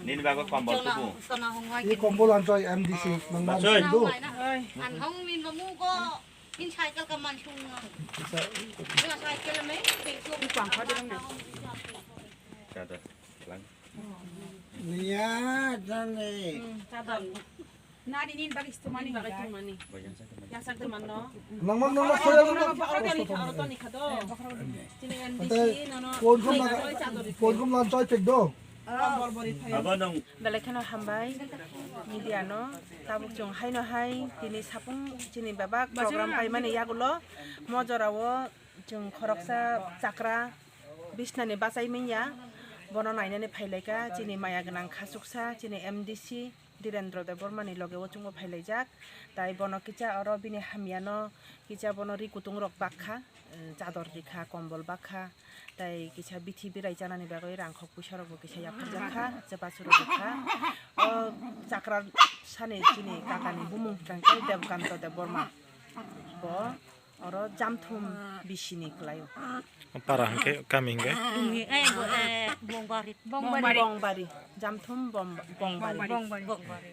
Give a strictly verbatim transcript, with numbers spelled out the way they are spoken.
Nini bagwi kombol tubu. Ini kombol anchoi M D C nang Anchoi. Mansu do. An hong min mamu go in cycle ka man sung. Cycle me. Kada lang. Niya jane. Nari nin bagis tumani. Bagis tumani. Yang sak teman no. Nang mang nang mang soya nang mang. Bakarodi ani kha, aro toni kha do. Chini M D C no no. Phone kom na, phone kom lan choi pek do. Abo nang. Belai kheno hambai media no. Tabuk chwng haino hai tini sapung chini bebak program paimani yagulo mo jorao chwng khoroksa chakra bisnani bachai manya bono nainani phailaika chini maya gwnang khasuksa chini M D C. Direndra Debbarmani loge o chwngbo phailaijak. Tai bono kisa oro bini hamyano kisa bono ri kutung rok bakha, eh, chador rikha, kombol bakha, tai kisa bithi birai chanani bagwi rangkhok puisa rokbo kisa yapharjakha, chepasu rok kha. O chakra sani chini kakani bumung tangkhe Devkanto Debbarma. Bo Oro Jamthum bisini kwlaio. Para hwnkhe kami hwnkhe? Bongni, eh, bo-, eh, Bongbari. Bongbari. Bongbari. Jamthum Bom-, Bongbari. Bongbari. Bongbari.